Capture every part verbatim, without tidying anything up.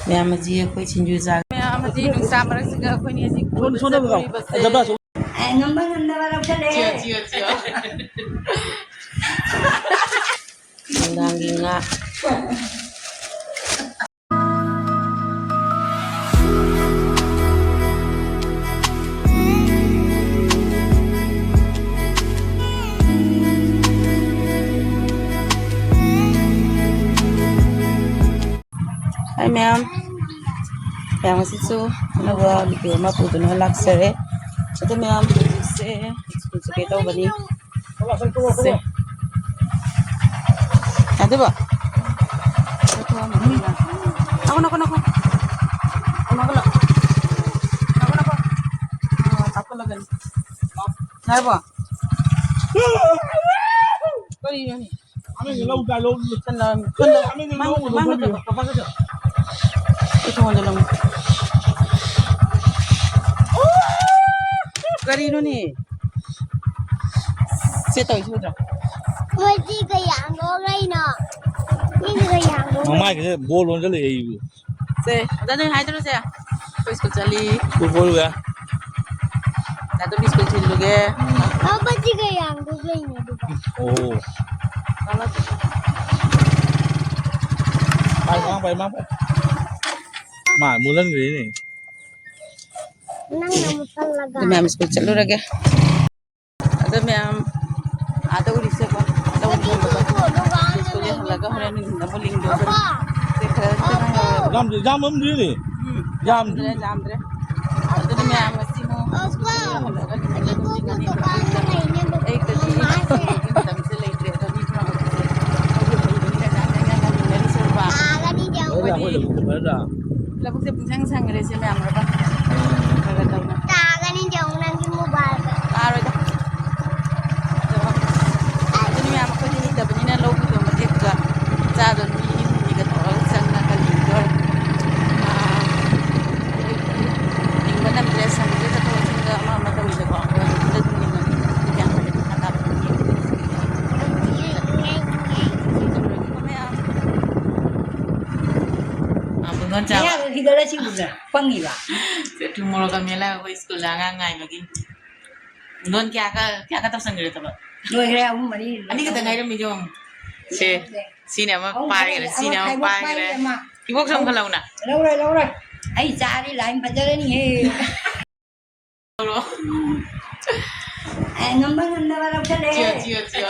ꯃꯌꯥꯝ ꯑꯁꯤ ꯑꯩꯈꯣꯏ ꯁꯤꯡꯖꯨ ꯆꯥ-, ꯃꯌꯥꯝ ꯑꯁꯤ ꯅꯨꯡꯁꯥ ꯃꯔꯛꯁꯤꯗ ꯑꯩꯈꯣꯏꯅꯤ ꯍꯧꯖꯤꯛ ꯀꯣꯏꯕ ꯆꯠꯂꯤꯕꯁꯦ꯫ ꯑꯦ, ꯉꯝꯕ ꯉꯝꯗꯕ ꯂꯧꯁꯜꯂꯦ꯫ ꯊꯤꯌꯣ, ꯊꯤꯌꯣ, ꯊꯤꯌꯣ꯫ ꯅꯨꯡꯗꯥꯡꯒꯤ ꯉꯥ꯫ ꯍꯥꯏ ꯃꯌꯥꯝ, ꯃꯌꯥꯝ ꯉꯁꯤꯁꯨ ꯑꯅꯧꯕ ꯚꯤꯗꯤꯑꯣ ꯑꯃ ꯄꯨꯗꯨꯅ ꯂꯥꯛꯆꯔꯦ꯫ ꯑꯗꯨ ꯃꯌꯥꯝ ꯍꯧꯖꯤꯛꯁꯦ ꯁ꯭ꯀꯨꯜ ꯆꯠꯀꯦ ꯇꯧꯕꯅꯤ꯫ ꯁꯦ꯫ ꯌꯥꯗꯦꯕ? ꯅꯈꯣ, ꯅꯈꯣ, ꯅꯈꯣ꯫ ꯅꯈꯣ, ꯅꯈꯣ꯫ ꯅꯈꯣ, ꯅꯈꯣ꯫ ꯑꯥ, ꯆꯥꯛꯈꯠꯂꯒꯅꯤ꯫ ꯌꯥꯔꯕꯣ? ꯀꯔꯤꯅꯣꯅꯦ? ꯂꯧ ꯆꯠꯂꯣ꯫ ꯆꯠꯂꯣ꯫ ꯃꯥꯡ-, ꯃꯥꯡ-, ꯃꯥꯡ-, ꯑꯩ ꯊꯣꯡꯍꯟꯖꯜꯂꯝꯃꯣ꯫ ꯀꯔꯤꯅꯣꯅꯦ? ꯁꯦ ꯇꯧꯔꯤꯁꯤ ꯎꯗ꯭ꯔꯣ? ꯃꯣꯏꯗꯤ ꯀꯌꯥꯝ ꯂꯣꯛꯂꯩꯅꯣ? ꯃꯤꯗꯤ ꯀꯌꯥꯝ ꯂꯣꯛꯂꯩꯅꯣ? ꯃꯃꯥꯏꯒꯁꯦ ꯕꯣꯜ ꯑꯣꯟꯁꯤꯜꯂꯛꯑꯦ ꯑꯩꯕꯨ꯫ ꯁꯦ, ꯑꯗ ꯅꯣꯏ ꯍꯥꯏꯗꯣꯏꯔꯣ ꯁꯦ? ꯑꯩꯈꯣꯏ ꯁ꯭ꯀꯨꯜ ꯆꯠꯂꯤ꯫ ꯁ꯭ꯀꯨꯜ ꯀꯣꯏꯔꯨꯒꯦ꯫ ꯗꯥ ꯇꯣꯝꯕꯤ ꯁ꯭ꯀꯨꯜ ꯊꯤꯜꯂꯨꯒꯦ꯫ ꯎꯝ꯫ ꯂꯣꯛꯄꯁꯤ ꯀꯌꯥꯝ ꯂꯣꯛꯂꯩꯅꯣ ꯑꯗꯨꯒ? ꯑꯣ꯫ ꯄꯥꯏ, ꯃꯥꯡ ꯄꯥꯏ, ꯃꯥꯡ ꯄꯥꯏ꯫ ꯃꯥ ꯃꯨꯜꯍꯟꯈ꯭ꯔꯦꯅꯦ꯫ ꯅꯪꯅ ꯃꯨꯠꯊꯠꯂꯒ꯫ ꯑꯗꯨ ꯃꯌꯥꯝ ꯁ꯭ꯀꯨꯜ ꯆꯠꯂꯨꯔꯒꯦ꯫ ꯑꯗꯨ ꯃꯌꯥꯝ ꯑꯥꯗ ꯎꯔꯤꯁꯦꯀꯣ꯫ ꯂꯧ ꯂꯤꯡꯕꯗꯣ꯫ ꯁ꯭ꯀꯨꯜꯗꯒꯤ ꯍꯜꯂꯒ ꯍꯣꯔꯦꯟ ꯅꯨꯡꯊꯤꯜꯗ ꯑꯃꯨꯛ ꯂꯤꯡꯗꯣꯏꯅꯦ꯫ ꯁꯦ ꯈꯔ ꯈꯤꯇꯪ ꯉꯥꯏꯍꯧꯔꯦ꯫ ꯌꯥꯝꯗ꯭ꯔꯤ, ꯌꯥꯝ ꯑꯃꯗ꯭ꯔꯤꯅꯦ꯫ ꯎꯝ, ꯌꯥꯝꯗ꯭ꯔꯤ꯫ ꯌꯥꯝꯗ꯭ꯔꯦ, ꯌꯥꯝꯗ꯭ꯔꯦ꯫ ꯑꯗꯨꯅ ꯃꯌꯥꯝ ꯉꯁꯤ ꯑꯃꯨꯛ ꯁ꯭ꯀꯨꯜꯗꯒꯤ ꯍꯜꯂꯒ ꯂꯤꯡꯉꯒ ꯑꯗꯨꯝ ꯂꯤꯡꯉꯅꯤ꯫ ꯑꯌꯨꯛꯇꯗꯤ ꯃꯇꯝꯁꯦ ꯂꯩꯇ꯭ꯔꯦ꯫ ꯑꯗꯣ ꯃꯤ ꯈꯔ ꯑꯃꯗꯤ ꯂꯧ ꯂꯤꯡꯅꯔꯤ ꯁꯣꯔꯕ꯫ ꯂꯣꯏꯔꯦ, ꯑꯩꯈꯣꯏ ꯂꯧꯕꯨꯛꯇ ꯐꯖꯗ꯭ꯔꯥ? ꯂꯧꯕꯨꯛꯁꯦ ꯄꯨꯡꯁꯪ ꯁꯪꯈ꯭ꯔꯦ ꯁꯤ ꯃꯌꯥꯝ ꯎꯔꯕ? ꯈꯔ ꯈꯔ ꯇꯧꯅ꯫ ꯇꯥꯒꯅꯤ ꯌꯦꯡꯉꯨ ꯅꯪꯒꯤ ꯃꯣꯕꯥꯏꯜꯗ꯫ ꯇꯥꯔꯣꯏꯗ꯫ ꯑꯗꯣ ꯑꯗꯨꯅꯤ ꯃꯌꯥꯝ ꯑꯩꯈꯣꯏꯗꯤ ꯍꯩꯇꯕꯅꯤꯅ ꯂꯧꯒꯤꯗꯣ ꯃꯇꯦꯛꯇꯨꯒ ꯆꯥꯗꯣ ꯅꯨꯃꯤꯠ ꯅꯤꯅꯤ ꯍꯨꯝꯅꯤꯒ ꯇꯧꯔꯒ ꯆꯪꯉꯒ ꯂꯤꯡꯗꯣꯔꯦ꯫ ꯑꯥ, ꯂꯤꯡꯕ ꯅꯪꯗ꯭ꯔꯦ, ꯁꯪꯗ꯭ꯔꯦ, ꯆꯠꯊꯣꯛ ꯆꯠꯁꯤꯟꯗ ꯑꯃ ꯑꯃ ꯇꯧꯔꯤꯗꯀꯣ꯫ ꯑꯗꯣ ꯍꯧꯖꯤꯛꯇꯤ ꯑꯗꯨꯝ ꯂꯤꯡꯉꯅꯤ꯫ ꯒ꯭ꯌꯥꯟ ꯇꯥꯗꯦ, ꯃꯈꯥ ꯇꯥꯕ ꯈꯪꯗꯦ꯫ ꯃꯌꯥꯝ꯫ ꯃꯌꯥꯗ ꯐꯤꯒꯔ ꯑꯁꯤꯕꯨꯗ ꯄꯪꯉꯤꯕ꯫ ꯊꯨꯝ ꯃꯣꯔꯣꯛꯀ ꯃꯦꯠꯂꯒ ꯑꯩꯈꯣꯏ ꯁ꯭ꯀꯨꯜꯗ ꯑꯉꯥꯡ ꯉꯥꯏꯕꯒꯤ꯫ ꯂꯣꯟ ꯀꯌꯥꯒ, ꯀꯌꯥꯒ ꯇꯧꯁꯟꯈ꯭ꯔꯦ ꯊꯕꯛ? ꯂꯣꯏꯈ꯭ꯔꯦ, ꯑꯍꯨꯝ ꯃꯔꯤ꯫ ꯑꯅꯤ ꯈꯛꯇ ꯉꯥꯏꯔꯝꯃꯤꯁꯦ ꯌꯦꯡꯉꯨ꯫ ꯁꯦ, ꯁꯤꯅ ꯑꯃ ꯑꯍꯨꯝ ꯄꯥꯏꯈ꯭ꯔꯦ, ꯃꯔꯤ, ꯁꯤꯅ ꯑꯃ ꯑꯃ ꯈꯥꯏꯕ ꯄꯥꯏꯈ꯭ꯔꯦ꯫ ꯄꯥꯏꯔꯦ, ꯑꯃ꯫ ꯀꯤꯕꯣꯛꯁꯨ ꯑꯃ ꯈꯜꯍꯧꯅ꯫ ꯂꯧꯔꯣꯏ, ꯂꯧꯔꯣꯏ꯫ ꯑꯩ ꯆꯥꯔꯤ line ꯐꯖꯔꯅꯤꯍꯦ꯫ ꯂꯧꯔꯣ꯫ ꯑꯦ, ꯉꯝꯕ ꯉꯝꯗꯕ ꯂꯧꯁꯜꯂꯦ꯫ ꯆꯤꯌꯣ, ꯆꯤꯌꯣ, ꯆꯤꯌꯣ꯫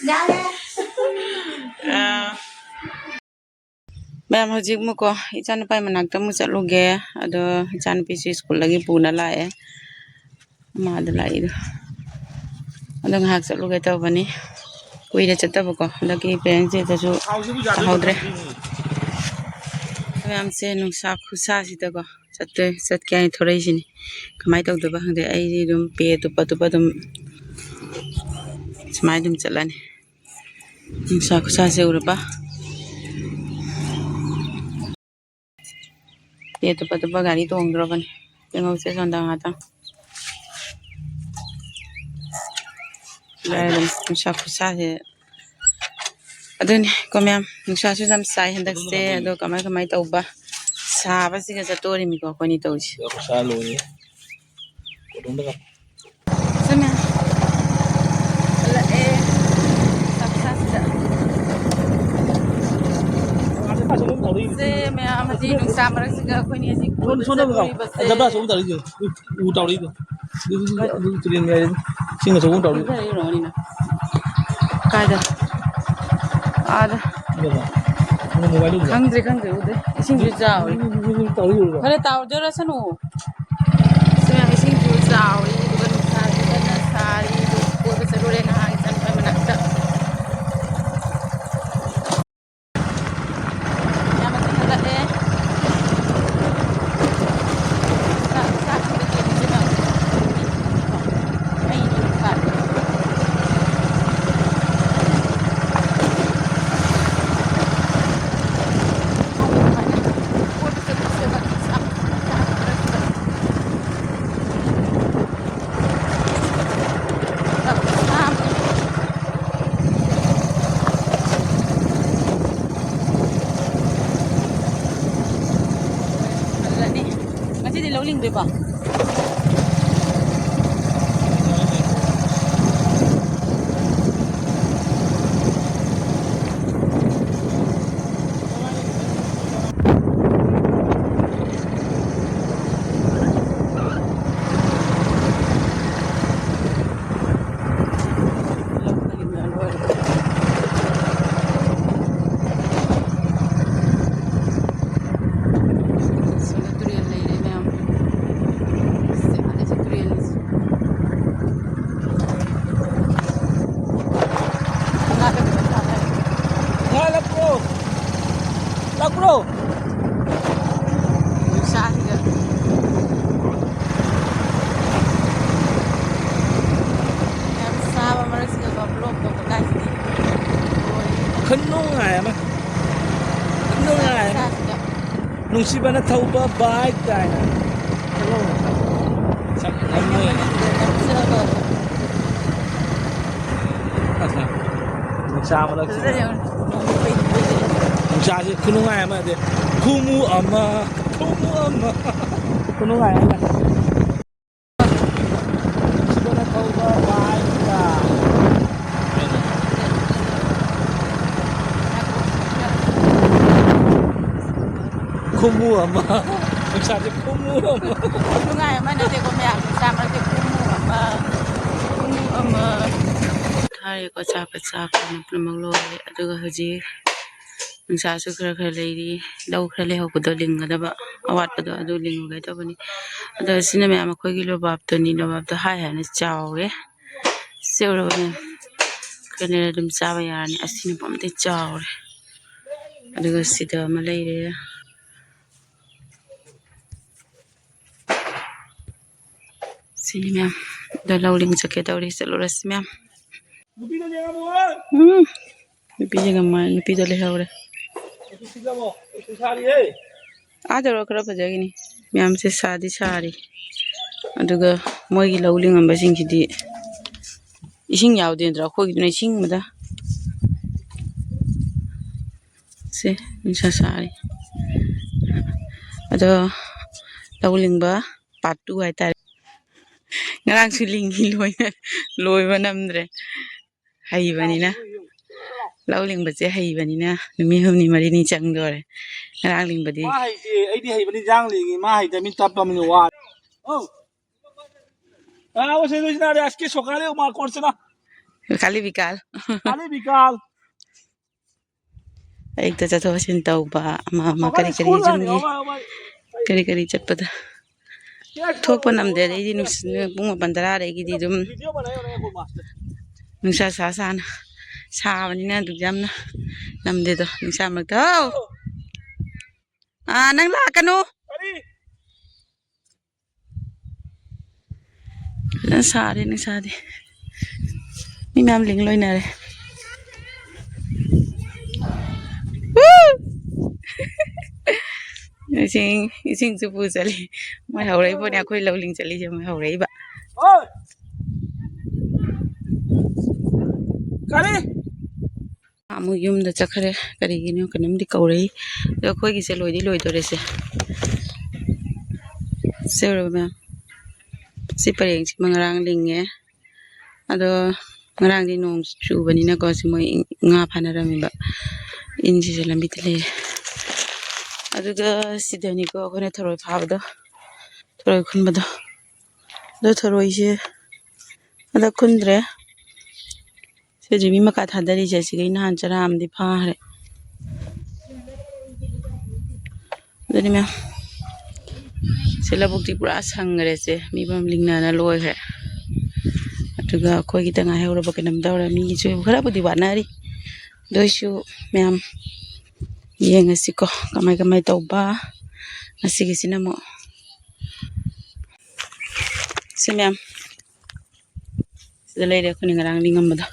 ꯌꯥꯔꯦ꯫ ꯑꯥ꯫ ꯃꯌꯥꯝ, ꯍꯧꯖꯤꯛ ꯑꯃꯨꯛꯀꯣ ꯏꯆꯥꯅꯨꯄꯥꯒꯤ ꯃꯅꯥꯛꯇ ꯑꯃꯨꯛ ꯆꯠꯂꯨꯒꯦ꯫ ꯑꯗꯣ ꯏꯆꯥꯅꯨꯄꯤꯁꯤ ꯁ꯭ꯀꯨꯜꯗꯒꯤ ꯄꯨꯅ ꯂꯥꯛꯑꯦ꯫ ꯃꯥꯗ ꯂꯥꯛꯏꯗꯣ꯫ ꯑꯗꯣ ꯉꯥꯏꯍꯥꯛ ꯆꯠꯂꯨꯒꯦ ꯇꯧꯕꯅꯤ꯫ ꯀꯨꯏꯔꯦ ꯆꯠꯇꯕꯀꯣ꯫ ꯍꯟꯗꯛꯀꯤ parents dayꯗꯁꯨ ꯇꯥꯍꯧꯗ꯭ꯔꯦ꯫ ꯃꯌꯥꯝꯁꯦ ꯅꯨꯡꯁꯥ ꯈꯨꯁꯥꯁꯤꯗꯀꯣ ꯆꯠꯇꯣꯏ-, ꯆꯠꯀꯦ ꯍꯥꯏꯅ ꯊꯣꯔꯛꯏꯁꯤꯅꯤ꯫ ꯀꯃꯥꯏꯅ ꯇꯧꯗꯣꯏꯕ ꯈꯪꯗꯦ꯫ ꯑꯩꯗꯤ ꯑꯗꯨꯝ ꯄꯦ ꯑꯇꯨꯞꯄ ꯑꯇꯨꯞꯄ ꯑꯗꯨꯝ ꯁꯨꯃꯥꯏꯅ ꯑꯗꯨꯝ ꯆꯠꯂꯅꯤ꯫ ꯅꯨꯡꯁꯥ ꯈꯨꯁꯥꯁꯦ ꯎꯔꯕ? ꯄꯦ ꯑꯇꯨꯞꯄ ꯑꯇꯨꯞꯄ ꯒꯥꯔꯤ ꯇꯣꯡꯗ꯭ꯔꯣꯕꯅꯤ꯫ ꯌꯦꯡꯍꯧꯁꯦ ꯁꯣꯝꯗ ꯉꯥꯛꯇꯪ꯫ ꯅꯨꯡꯁꯥ ꯈꯨꯁꯥꯁꯦ꯫ ꯑꯗꯨꯅꯤ ꯀꯣ ꯃꯌꯥꯝ, ꯅꯨꯡꯁꯥꯁꯨ ꯌꯥꯝ ꯁꯥꯏ ꯍꯟꯗꯛꯁꯦ꯫ ꯑꯗꯣ ꯀꯃꯥꯏ ꯀꯃꯥꯏ ꯇꯧꯕ? ꯁꯥꯕꯁꯤꯒ ꯆꯠꯇꯣꯔꯤꯃꯤꯀꯣ ꯑꯩꯈꯣꯏꯅꯤ ꯇꯧꯔꯤꯁꯦ꯫ ꯁꯦ ꯃꯌꯥꯝ, ꯍꯜꯂꯛꯑꯦ꯫ ꯆꯥꯛ ꯆꯥꯁꯤꯗ꯫ ꯁꯦ ꯃꯌꯥꯝ, ꯍꯧꯖꯤꯛ ꯅꯨꯡꯁꯥ ꯃꯔꯛꯁꯤꯗ ꯑꯩꯈꯣꯏꯅꯤ ꯍꯧꯖꯤꯛ ꯀꯣꯏꯕ ꯆꯠꯂꯨꯔꯤꯕꯁꯦ꯫ ꯎ ꯇꯧꯔꯤꯗꯣ꯫ ꯑꯗꯨ, ꯑꯗꯨ, ꯑꯗꯨ ꯇꯨꯔꯦꯟ ꯃꯌꯥꯏꯗ ꯏꯁꯤꯡ ꯑꯆꯧꯕ ꯑꯃ ꯇꯧꯔꯤ꯫ ꯀꯥꯏꯗ? ꯑꯥꯗ꯫ ꯎꯗꯕ꯭ꯔꯣ? ꯅꯪ mobile ꯎꯗꯕ꯭ꯔꯣ? ꯈꯪꯗ꯭ꯔꯦ, ꯈꯪꯗ꯭ꯔꯦ, ꯎꯗ꯭ꯔꯦ꯫ ꯏꯁꯤꯡꯁꯨ ꯆꯥꯎꯔꯤ꯫ ꯎꯗꯕ꯭ꯔꯣ? ꯈꯔ ꯇꯥꯎꯖꯔꯁꯅꯨ꯫ ꯁꯤ ꯃꯌꯥꯝ ꯏꯁꯤꯡꯁꯨ ꯆꯥꯎꯔꯤ, ꯑꯗꯨꯒ ꯅꯨꯡꯁꯥꯁꯨ ꯀꯟꯅ ꯁꯥꯔꯤ꯫ ꯑꯗꯨ ꯀꯣꯏꯕ ꯆꯠꯂꯨꯔꯦ ꯅꯍꯥꯟ ꯏꯆꯥꯅꯨꯄꯥ ꯃꯅꯥꯛꯇ꯫ ꯌꯥꯝꯅ ꯊꯜꯂꯛꯑꯦ꯫ ꯆꯥꯛ, ꯆꯥꯛ ꯊꯤꯟꯕ ꯌꯦꯡꯉꯤꯁꯦ ꯃꯌꯥꯝ꯫ ꯃꯩꯅꯤ ꯆꯥꯛ꯫ ꯈꯪꯗꯦꯕ꯫ ꯁꯤꯗ ꯇꯨꯔꯦꯜ ꯂꯩꯔꯦ ꯃꯌꯥꯝ꯫ ꯁꯤ ꯑꯥꯗꯩ ꯁꯤ ꯇꯨꯔꯦꯜ꯫ ꯉꯥ ꯂꯛꯄ꯭ꯔꯣ? ꯂꯛꯄ꯭ꯔꯣ? ꯅꯨꯡꯁꯥꯁꯤꯗ꯫ ꯌꯥꯝ ꯁꯥꯕ ꯃꯔꯛꯁꯤꯗꯀꯣ vlog ꯇꯧꯕ ꯀꯥꯏꯁꯤꯗꯤ꯫ ꯈꯨꯅꯨꯡꯉꯥꯏ ꯑꯃ꯫ ꯈꯨꯅꯨꯡꯉꯥꯏ ꯑꯃ꯫ ꯅꯨꯡꯁꯥꯁꯤꯗ꯫ ꯅꯨꯡꯁꯤꯕꯅ ꯊꯧꯕ bike ꯀꯥꯏꯅ꯫ ꯅꯨꯡꯁꯥ ꯃꯔꯛꯁꯤꯗ꯫ ꯅꯨꯡꯁꯥꯁꯤ ꯈꯨꯅꯨꯡꯉꯥꯏ ꯑꯃ, ꯑꯗꯩ ꯈꯨꯃꯨ ꯑꯃ, ꯈꯨꯃꯨ ꯑꯃ, ꯈꯨꯅꯨꯡꯉꯥꯏ ꯑꯃ꯫ ꯅꯨꯡꯁꯤꯕꯅ ꯊꯧꯕ bike ꯀ꯫ ꯈꯨꯃꯨ ꯑꯃ꯫ ꯅꯨꯡꯁꯥꯁꯦ ꯈꯨꯃꯨ ꯑꯃ꯫ ꯅꯨꯡꯉꯥꯏ ꯑꯃ ꯅꯠꯇꯦꯀꯣ ꯃꯌꯥꯝ, ꯅꯨꯡꯁꯥ ꯃꯔꯛꯁꯦ ꯈꯨꯃꯨ ꯑꯃ, ꯈꯨꯃꯨ ꯑꯃ꯫ ꯊꯥꯔꯦꯀꯣ, ꯆꯥꯛꯀ ꯆꯥꯛꯀꯅ ꯄꯨꯝꯅꯃꯛ ꯂꯣꯏꯔꯦ꯫ ꯑꯗꯨꯒ ꯍꯧꯖꯤꯛ ꯅꯨꯡꯁꯥꯁꯨ ꯈꯔ ꯈꯔ ꯂꯩꯔꯤ꯫ ꯂꯧ ꯈꯔ ꯂꯩꯍꯧꯕꯗꯣ ꯂꯤꯡꯒꯗꯕ, ꯑꯋꯥꯠꯄꯗꯣ ꯑꯗꯨ ꯂꯤꯡꯉꯨꯒꯦ ꯇꯧꯕꯅꯤ꯫ ꯑꯗꯣ ꯁꯤꯅ ꯃꯌꯥꯝ ꯑꯩꯈꯣꯏꯒꯤ ꯂꯣꯕꯥꯞꯇꯨꯅꯤ꯫ ꯂꯣꯕꯥꯞꯇꯣ ꯍꯥꯏ ꯍꯥꯏꯅ ꯆꯥꯎꯋꯦ꯫ ꯁꯤ ꯎꯔꯕꯅꯦ? ꯈꯔ ꯂꯩꯔ ꯑꯗꯨꯝ ꯆꯥꯕ ꯌꯥꯔꯅꯤ꯫ ꯑꯁꯤꯅ ꯄꯨꯝꯗꯤ ꯆꯥꯎꯔꯦ꯫ ꯑꯗꯨꯒ ꯁꯤꯗ ꯑꯃ ꯂꯩꯔꯦ꯫ ꯁꯤꯅꯤ ꯃꯌꯥꯝ꯫ ꯑꯗꯣ ꯂꯧ ꯂꯤꯡ ꯆꯠꯀꯦ ꯇꯧꯔꯤ꯫ ꯆꯠꯂꯨꯔꯁꯤ ꯃꯌꯥꯝ꯫ ꯎꯝ꯫ ꯅꯨꯄꯤꯁꯦ ꯉꯝꯃꯣꯏ, ꯅꯨꯄꯤꯗꯣ ꯂꯩꯍꯧꯔꯦ꯫ ꯑꯥ ꯇꯧꯔ ꯈꯔ ꯐꯖꯈꯤꯅꯤ꯫ ꯃꯌꯥꯝꯁꯦ ꯁꯥꯗꯤ ꯁꯥꯔꯤ꯫ ꯑꯗꯨꯒ ꯃꯣꯏꯒꯤ ꯂꯧ ꯂꯤꯡꯉꯝꯕꯁꯤꯡꯁꯤꯗꯤ ꯏꯁꯤꯡ ꯌꯥꯎꯗꯦ ꯅꯠꯇ꯭ꯔꯣ? ꯑꯩꯈꯣꯏꯒꯤꯗꯨꯅ ꯏꯁꯤꯡ ꯑꯃꯗ꯫ ꯁꯦ, ꯅꯨꯡꯁꯥ ꯁꯥꯔꯤ꯫ ꯑꯗꯣ ꯂꯧ ꯂꯤꯡꯕ part two ꯍꯥꯏꯇꯥꯔꯦ꯫ ꯉꯔꯥꯡꯁꯨ ꯂꯤꯡꯉꯤ, ꯂꯣꯏꯅ ꯂꯣꯏꯕ ꯅꯝꯗ꯭ꯔꯦ꯫ ꯍꯩꯕꯅꯤꯅ, ꯂꯧ ꯂꯤꯡꯕꯁꯦ ꯍꯩꯕꯅꯤꯅ ꯅꯨꯃꯤꯠ ꯍꯨꯝꯅꯤ ꯃꯔꯤꯅꯤ ꯆꯪꯗꯣꯔꯦ꯫ ꯉꯔꯥꯡ ꯂꯤꯡꯕꯗꯤ ꯃꯥ ꯍꯩꯇꯦ, ꯑꯩꯗꯤ ꯍꯩꯕꯅꯤ, ꯏꯟꯖꯥꯡ ꯂꯤꯡꯉꯤ, ꯃꯥ ꯍꯩꯇꯕꯅꯤ, ꯇꯞꯄꯕꯅꯤ, ꯋꯥꯔꯦ꯫ ꯑꯧ꯫ ꯀꯅꯥꯅꯣ ꯁꯤ ꯅꯣꯏꯁꯤꯅ ꯔꯤꯌꯥꯁꯀꯤ ꯁꯣꯀꯥꯂꯤ ꯎꯃꯥ ꯀꯣꯔꯁꯤꯅ? ꯀꯥꯂꯤ ꯕꯤꯀꯥꯜ꯫ ꯀꯥꯂꯤ ꯕꯤꯀꯥꯜ꯫ ꯑꯌꯨꯛꯇ ꯆꯠꯊꯣꯛ ꯆꯠꯁꯤꯟ ꯇꯧꯕ, ꯑꯃ ꯑꯃ ꯀꯔꯤ ꯀꯔꯤ ꯁ꯭ꯀꯨꯜ ꯌꯨꯝꯒꯤ ꯍꯥꯟꯅ ꯌꯥꯎꯔꯣꯏ, ꯌꯥꯎꯔꯣꯏ꯫ ꯀꯔꯤ ꯀꯔꯤ ꯆꯠꯄꯗ ꯊꯣꯛꯄ ꯅꯝꯗꯦ꯫ ꯑꯗꯩꯗꯤ ꯅꯨꯡꯁ-, ꯄꯨꯡ ꯃꯥꯄꯟ ꯇꯔꯥꯗꯒꯤꯗꯤ ꯑꯗꯨꯝ ꯅꯨꯡꯁꯥ ꯁꯥ ꯁꯥꯅ ꯁꯥꯕꯅꯤꯅ ꯑꯗꯨꯛ ꯌꯥꯝꯅ ꯅꯝꯗꯦꯗꯣ, ꯅꯨꯡꯁꯥ ꯃꯔꯛꯇ꯫ ꯍꯥꯎ! ꯑꯥ, ꯅꯪ ꯂꯥꯛꯀꯅꯨ꯫ ꯐꯖꯅ ꯁꯥꯔꯦ ꯅꯨꯡꯁꯥꯗꯤ꯫ ꯃꯤ ꯃꯌꯥꯝ ꯂꯤꯡ ꯂꯣꯏꯅꯔꯦ꯫ ꯏꯁꯤꯡ, ꯏꯁꯤꯡꯁꯨ ꯄꯨ ꯆꯠꯂꯤ꯫ ꯃꯣꯏ ꯍꯧꯔꯛꯏ ꯄꯣꯠꯅꯤ, ꯑꯩꯈꯣꯏ ꯂꯧ ꯂꯤꯡ ꯆꯠꯂꯤꯁꯦ ꯃꯣꯏ ꯍꯧꯔꯛꯏꯕ꯫ ꯑꯣꯏ! ꯀꯔꯤ? ꯑꯃꯨꯛ ꯌꯨꯝꯗ ꯆꯠꯈ꯭ꯔꯦ꯫ ꯀꯔꯤꯒꯤꯅꯣ ꯀꯩꯅꯣꯝꯗꯤ ꯀꯧꯔꯛꯏ꯫ ꯑꯗꯣ ꯑꯩꯈꯣꯏꯒꯤꯁꯦ ꯂꯣꯏꯗꯤ ꯂꯣꯏꯗꯣꯔꯦꯁꯦ꯫ ꯁꯦ ꯎꯔꯕ ꯃꯌꯥꯝ? ꯁꯤ ꯄꯔꯦꯡꯁꯤꯃ ꯉꯔꯥꯡ ꯂꯤꯡꯉꯦ꯫ ꯑꯗꯣ ꯉꯔꯥꯡꯗꯤ ꯅꯣꯡ ꯆꯨꯕꯅꯤꯅꯀꯣ, ꯁꯤ ꯃꯣꯏ ꯉꯥ ꯐꯥꯅꯔꯝꯃꯤꯕ ꯏꯟꯁꯤꯁꯨ ꯂꯝꯕꯤꯗ ꯂꯩꯔꯦ꯫ ꯑꯗꯨꯒ ꯁꯤꯗꯅꯤꯀꯣ ꯑꯩꯈꯣꯏꯅ ꯊꯔꯣꯏ ꯐꯥꯕꯗꯣ, ꯊꯔꯣꯏ ꯈꯨꯟꯕꯗꯣ꯫ ꯑꯗꯣ ꯊꯔꯣꯏꯁꯦ ꯍꯟꯗꯛ ꯈꯨꯟꯗ꯭ꯔꯦ꯫ ꯁꯤꯁꯦ ꯃꯤ ꯃꯀꯥ ꯊꯥꯗꯔꯤꯁꯦ, ꯁꯤꯈꯩ ꯅꯍꯥꯟ ꯆꯔꯥ ꯑꯃꯗꯤ ꯐꯥꯈ꯭ꯔꯦ꯫ ꯑꯗꯨꯅꯤ ꯃꯌꯥꯝ, ꯁꯤ ꯂꯧꯕꯨꯛꯇꯤ ꯄꯨꯔꯥ ꯁꯪꯈ꯭ꯔꯦ꯫ ꯁꯦ ꯃꯤ ꯐꯝ ꯂꯤꯡꯅꯅ ꯂꯣꯏꯈ꯭ꯔꯦ꯫ ꯑꯗꯨꯒ ꯑꯩꯈꯣꯏꯒꯤꯗ ꯉꯥꯏꯍꯧꯔꯕ ꯀꯩꯅꯣꯝ ꯇꯧꯔꯦ꯫ ꯃꯤꯁꯨ ꯈꯔꯕꯨꯗꯤ ꯋꯥꯅꯔꯤ, ꯑꯗꯨ ꯑꯣꯏꯁꯨ ꯃꯌꯥꯝ ꯌꯦꯡꯉꯁꯤꯀꯣ ꯀꯃꯥꯏ ꯀꯃꯥꯏ ꯇꯧꯕ꯫ ꯉꯁꯤꯒꯤꯁꯤꯅ ꯑꯃꯨꯛ ꯁꯤ ꯃꯌꯥꯝ ꯁꯤꯗ ꯂꯩꯔꯦ ꯑꯩꯈꯣꯏꯅ ꯉꯔꯥꯡ ꯂꯤꯡꯉꯝꯕꯗꯣ꯫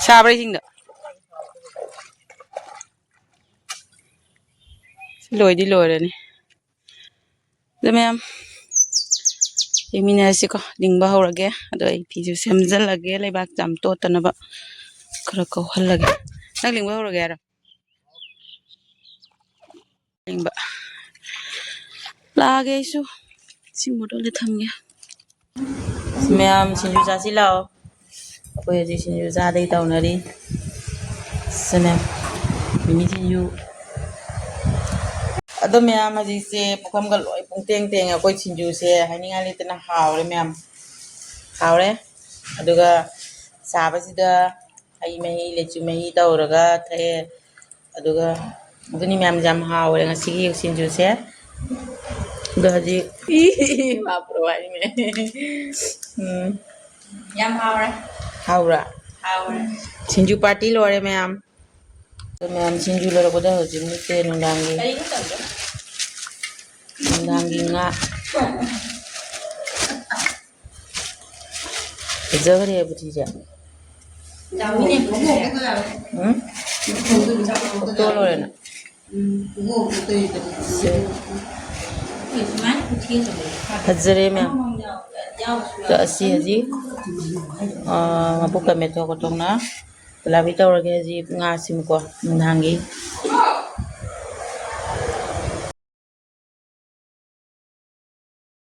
ꯁꯥꯕ꯭ꯔꯥ ꯏꯁꯤꯡꯗꯣ? ꯂꯣꯏꯗꯤ ꯂꯣꯏꯔꯅꯤ꯫ ꯑꯗꯣ ꯃꯌꯥꯝ ꯌꯦꯡꯃꯤꯟꯅꯔꯁꯤꯀꯣ꯫ ꯂꯤꯡꯕ ꯍꯧꯔꯒꯦ꯫ ꯑꯗꯣ ꯑꯩ ꯐꯤꯁꯨ ꯁꯦꯝꯖꯤꯜꯂꯒꯦ, ꯂꯩꯕꯥꯛ ꯌꯥꯝ ꯇꯣꯠꯇꯅꯕ ꯈꯔ ꯀꯧꯍꯜꯂꯒꯦ꯫ ꯅꯪ ꯂꯤꯡꯕ ꯍꯧꯔꯒꯦ ꯍꯥꯏꯔꯣ? ꯌꯦꯡꯕ ꯂꯥꯛꯑꯒꯦ ꯑꯩꯁꯨ꯫ ꯁꯤ ꯃꯣꯇꯣꯔꯗ ꯊꯝꯒꯦ꯫ ꯃꯌꯥꯝ ꯁꯤꯡꯖꯨ ꯆꯥꯁꯤ ꯂꯥꯛꯑꯣ꯫ ꯑꯩꯈꯣꯏ ꯍꯧꯖꯤꯛ ꯁꯤꯡꯖꯨ ꯆꯥꯗꯩ ꯇꯧꯅꯔꯤ꯫ ꯁꯤꯅꯦ ꯃꯤꯃꯤ ꯁꯤꯡꯖꯨ꯫ ꯑꯗꯣ ꯃꯌꯥꯝ ꯍꯧꯖꯤꯛꯁꯦ ꯄꯨꯈꯝꯒ ꯂꯣꯏ ꯄꯨꯡꯇꯦꯡ ꯇꯦꯡꯉꯦ꯫ ꯑꯩꯈꯣꯏ ꯁꯤꯡꯖꯨꯁꯦ ꯍꯥꯏꯅꯤꯡꯉꯥꯏ ꯂꯩꯇꯅ ꯍꯥꯎꯔꯦ ꯃꯌꯥꯝ꯫ ꯍꯥꯎꯔꯦ꯫ ꯑꯗꯨꯒ ꯆꯥꯕꯁꯤꯗ ꯍꯩ ꯃꯍꯤ, ꯂꯤꯆꯤ ꯃꯍꯤ ꯇꯧꯔꯒ ꯊꯛꯑꯦ꯫ ꯑꯗꯨꯒ ꯑꯗꯨꯅꯤ ꯃꯌꯥꯝ, ꯌꯥꯝ ꯍꯥꯎꯔꯦ ꯉꯁꯤꯒꯤ ꯁꯤꯡꯖꯨꯁꯦ꯫ ꯑꯗꯣ ꯍꯧꯖꯤꯛ ꯏ, ꯏ, ꯏ, ꯍꯥꯞꯄ꯭ꯔꯣ ꯍꯥꯏꯅꯦ꯫ ꯎꯝ꯫ ꯌꯥꯝ ꯍꯥꯎꯔꯦ꯫ ꯍꯥꯎꯔꯥ? ꯍꯥꯎꯔꯦ꯫ ꯁꯤꯡꯖꯨ ꯄꯥꯔꯇꯤ ꯂꯣꯏꯔꯦ ꯃꯌꯥꯝ꯫ ꯑꯗꯣ ꯃꯌꯥꯝ ꯁꯤꯡꯖꯨ ꯂꯣꯏꯔꯛꯄꯗ ꯍꯧꯖꯤꯛ ꯃꯨꯛꯁꯦ ꯅꯨꯡꯗꯥꯡꯒꯤ, ꯀꯔꯤꯅꯣ ꯇꯧꯔꯤꯗꯣ? ꯅꯨꯡꯗꯥꯡꯒꯤ ꯉꯥ꯫ ꯐꯖꯈ꯭ꯔꯦ ꯄꯨꯊꯤꯁꯦ꯫ ꯆꯥꯎꯋꯤꯅꯦ, ꯄꯨꯊꯤꯁꯦ꯫ ꯎꯝ? ꯐꯨꯠꯇꯣꯛꯑ ꯂꯣꯏꯔꯦꯅ꯫ ꯁꯦ꯫ ꯁꯨꯃꯥꯏꯅ ꯄꯨꯊꯤ ꯑꯆꯧꯕ ꯐꯖꯔꯦ ꯃꯌꯥꯝ꯫ ꯑꯃꯃꯝ ꯌꯥꯎ-, ꯌꯥꯎꯔꯁꯨ ꯑꯗꯣ ꯌꯥꯎ-, ꯑꯁꯤ ꯍꯧꯖꯤꯛ, ꯑ, ꯃꯕꯨꯛꯀ ꯃꯦꯠꯊꯣꯛ ꯈꯣꯠꯇꯣꯛꯅ ꯄꯨꯂꯥꯕꯤ ꯇꯧꯔꯒꯦ ꯍꯧꯖꯤꯛ ꯉꯥꯁꯤꯃꯀꯣ ꯅꯨꯡꯗꯥꯡꯒꯤ꯫